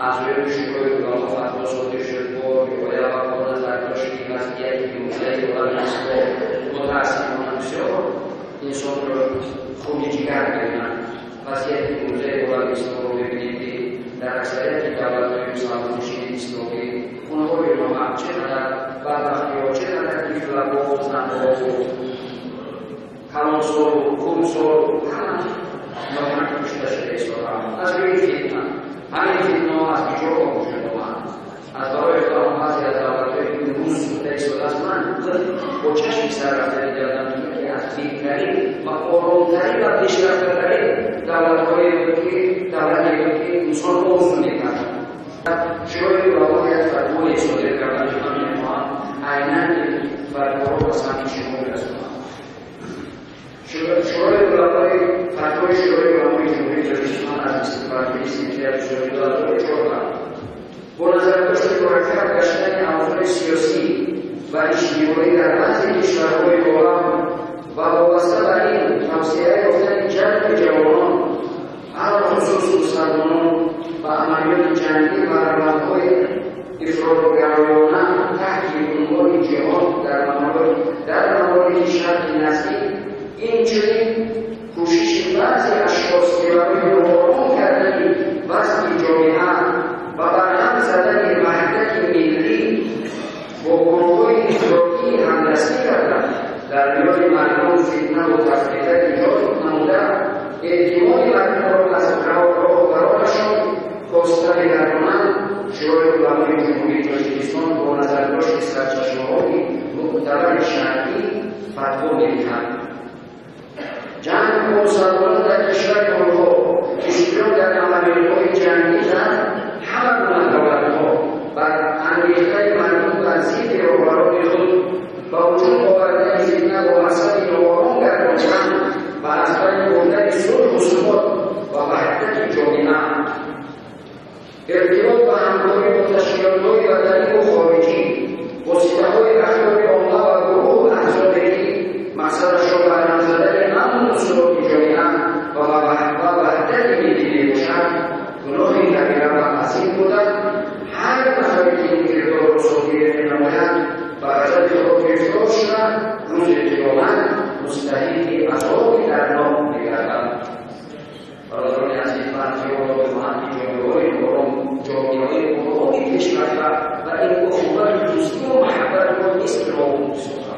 اعضای شورای علما فتوا صادر شد با رعایت و با نظرداشت وضعیت موجود و متاسفانه بسیار انسان را خون جگر می‌کنند. وضعیت موجود عالم اسلام رو ببینید که در اکثریت دولت‌های مسلمان‌نشین اسلامی خانه‌های ما چقدر بدبختی‌ها، چقدر طفل‌ها و زن‌ها و کلانسال و خردسال و همه ناحق کشته شده ایستاده‌اند از روی فتنه. همین فتنه از کجا به وجود آمد؟ از برای خودم بعضی از دولت‌هایی که امروز سوخته ایستاده است، من با چشم سر رفته دیدم که از بهترین و آرامترین و پیشرفته‌ترین دولت‌هایی بود که دولتی بود که انسان آرزو می‌کرد. شورای علما یک فتوای صادر کردند که من می‌خواهم عیناً فتوا را به سمع شما برسانم. شورای علمای فتوای شورای علمای جمهوری تاجیکستان از 25 سپتامبر 2014 با نظرداشت مرکب گشتن اوضاع سیاسی و اجتماعی در بعضی کشورهای عالم و وابسته بر این توسعه یافتن جلب جوانان علی‌الخصوص مسلمانان و عملیات جنگی و روندهای افراط‌گرایانه تحت عنوان جهاد در ممالک شرق نزدیک، اینچنین کوشش بعضی اشخاص که برای آرام کردن وضع جامعه و برهم زدن وحدت ملی با گروه‌های افراطی همدستی کردند، در میان مردم فتنه و تفرقه ایجاد نموده، اعتماد مردم را از راهبرانشان کاسته می‌گردانند. شورای علمای جمهوری تاجیکستان با نظرداشت سرچشمه‌های معتبر شرعی فتوا می‌دهد: جنگ با مسلمانان در کشور آنها، اشتراک در عملیات‌های جنگی در همه گونه دولت‌ها بر انگیختن مردم بر ضد راهبران خود با وجود آوردن فتنه با مقصد ناآرام گرداندن و از بین بردن صلح و ثبات و وحدت جامعه، ارتباط و همکاری با تشکیلات‌های وطنی و خارجی، واسطه‌های افکار عامه و گروه و احزابی مقصدش را برهم زدن امن و ثبات جامعه و وحدت ملی میباشد، گناه کبیره و عظیم بوده. هر نفری که این کردار را صادر نماید و غضب خدا گرفتار شده، روز قیامت مستحق عذاب دردناک میگردد. برادران عزیز، من خیال میخواهم که جامعه‌های آرام، جامعه‌های آرامی پیشرفته و این اخوت دوستی و محبت را نیست نابود سازند.